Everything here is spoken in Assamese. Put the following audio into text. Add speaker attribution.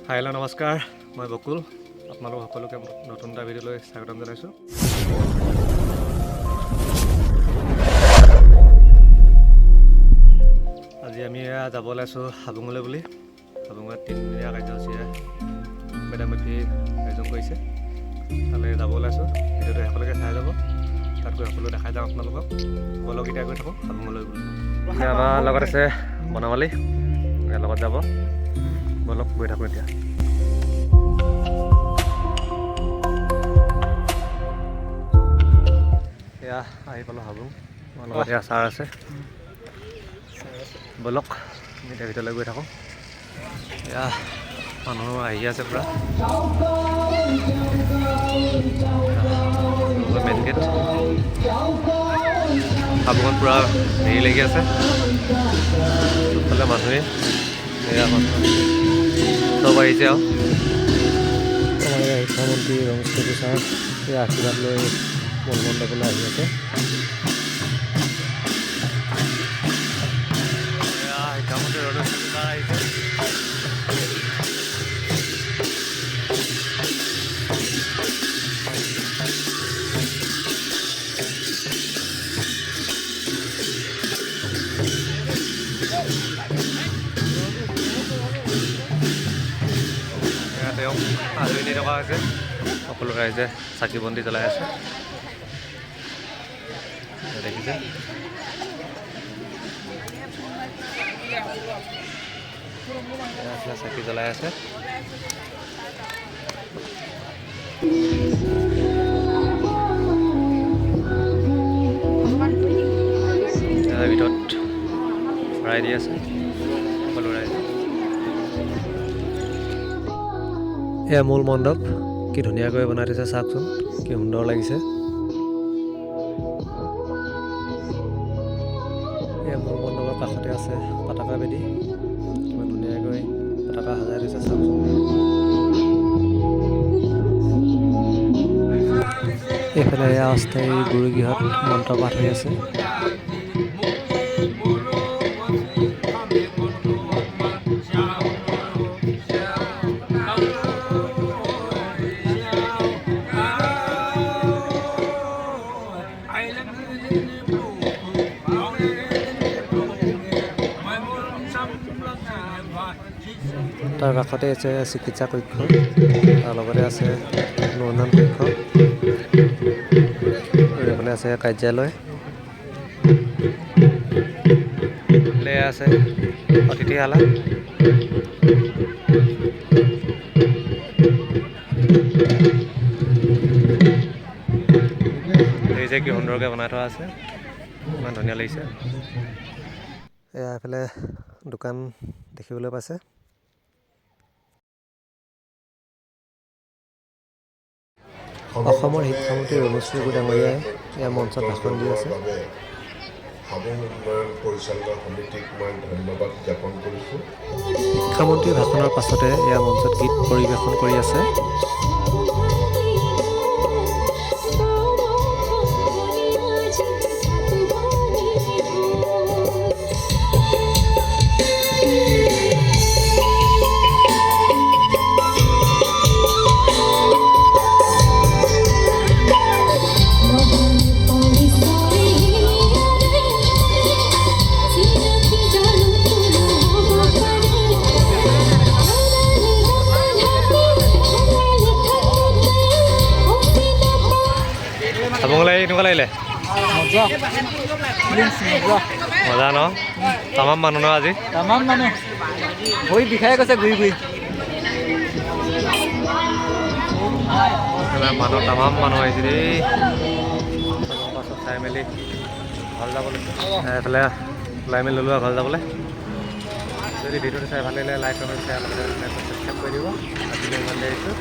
Speaker 1: হাই, হেল্ল', নমস্কাৰ। মই বকুল, আপোনালোক সকলোকে নতুন এটা ভিডিঅ'লৈ স্বাগতম জনাইছোঁ। আজি আমি এয়া যাব ওলাইছোঁ হাবুঙলৈ বুলি। হাবুঙত তিনিদিনীয়া কাৰ্যসূচীৰে মেডাম মেফি আয়োজন কৰিছে, তালৈ যাব ওলাইছোঁ। ভিডিঅ'টো শেষলৈকে চাই যাব, তাত গৈ সকলো দেখাই যাম আপোনালোকক। বলক, এতিয়া গৈ থাকোঁ হাবুঙলৈ বুলি। এতিয়া আমাৰ লগত আছে বনমালী, ইয়াৰ লগত যাব। বলক, গৈ থাকোঁ এতিয়া। এয়া আহি পালোঁ হাবুং। আমাৰ লগত এয়া ছাৰ আছে। ব'লক, আমি এতিয়া ভিতৰলৈ গৈ থাকোঁ। এয়া মানুহ আহি আছে পূৰা। মেইন গেট হাবুঙত পূৰা হেৰি লাগি আছে, চবফালে মানুহেই। এয়া মানুহ চব আহিছে আৰু আমাৰ ইয়াৰ শিক্ষামন্ত্ৰী ৰমেশ পেগু ছাৰ এই আশীৰ্বাদ লৈ মূল মণ্ডপলৈ আহি আছে। এয়া শিক্ষামন্ত্ৰী ৰমেশ পেগু ছাৰ আহিছে। এয়া তেওঁক আদৰি নি থকা হৈছে। সকলো ৰাইজে চাকি বন্তি জ্বলাই আছে। এয়া দেখিছে, এয়া এইফালে চাকি জ্বলাই আছে। ইয়াৰ ভিতৰত শৰাই দি আছে সকলো ৰাইজে। এয়া মূল মণ্ডপ, কি ধুনীয়াকৈ বনাই থৈছে চাওকচোন, কি সুন্দৰ লাগিছে। এয়া মূল মণ্ডপৰ কাষতে আছে পতাকা বেদী। কিমান ধুনীয়াকৈ পতাকা সজাই থৈছে চাওকচোন। এইফালে এয়া অস্থায়ী গুৰুগৃহত মন্ত্ৰ পাঠ হৈ আছে। তাৰ কাষতে আছে চিকিৎসা কক্ষ, তাৰ লগতে আছে অনুসন্ধান কক্ষ আৰু এইফালে আছে কাৰ্যালয়। এইফালে আছে অতিথিশালা। দেখিছে, কি সুন্দৰকৈ বনাই থোৱা আছে, ইমান ধুনীয়া লাগিছে। এয়া এইফালে দোকান দেখিবলৈ পাইছে। অসমৰ শিক্ষামন্ত্ৰী ৰমেশ পেগু ডাঙৰীয়াই এয়া মঞ্চত ভাষণ দি আছে।
Speaker 2: হাবুং উন্নয়ন পৰিচালনা সমিতিক মই ধন্যবাদ জ্ঞাপন কৰিছোঁ।
Speaker 1: শিক্ষামন্ত্ৰীৰ ভাষণৰ পাছতে এয়া মঞ্চত গীত পৰিৱেশন কৰি আছে। হাবুঙলৈ আহি কেনেকুৱা লাগিলে?
Speaker 3: মজা, মজা।
Speaker 1: মজা ন? তামাম মানুহ ন আজি?
Speaker 3: তামাম মানুহ, ভৰি বিষাই গৈছে ঘূৰি ঘূৰি।
Speaker 1: এইফালে মানুহ, তামাম মানুহ আহিছে দেই। পাছত চাই মেলি ঘৰ যাব লৈছোঁ। এইফালে ওলাই মেলি ল'লোঁ আৰু ঘৰ যাবলৈ। যদি ভিডিঅ'টো চাই ভাল লাগিলে লাইক, কমেণ্ট, শ্বেয়াৰ, লগতে ছাবস্ক্ৰাইব কৰি দিব। আজিলৈ ইমান আহিছোঁ।